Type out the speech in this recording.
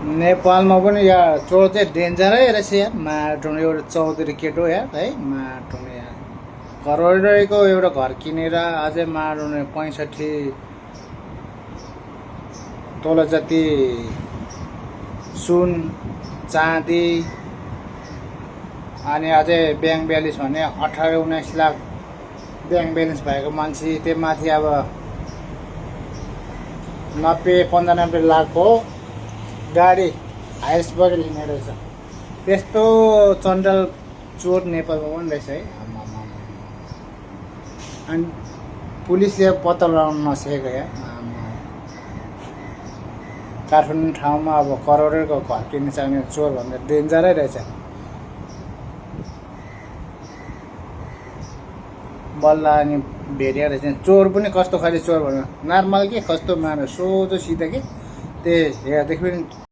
नेपालमा पनि यहाँ चोर चाहिँ डेन्जरै रहेछ यार। माटुने एउटा चौधरी केटो यार है, माटुने यार करोडको एउटा घर किनेर अझै माटुने 65 तोला जति सुन चाँदी अनि अझै ब्याङ्क ब्यालेन्स भने 18-19 लाख ब्याङ्क ब्यालेन्स भएको मान्छे, त्यो माथि अब 90-95 लाखको गाडी हाइस बगेर हिँड्ने रहेछ। त्यस्तो चण्डल चोर नेपालमा पनि रहेछ है। अनि पुलिसले पत्ता लगाउन नसकेको या। काठमाडौँ ठाउँमा अब करोडको घर किन्न सक्ने चोर भन्दा डेन्जरै रहेछ। बल्ल अनि भेटिया रहेछ। चोर पनि कस्तो खाले चोर भन्नु, नर्मल के कस्तो मार्नु, सोझो सिधा के, त्यो हेर्दाखेरि पनि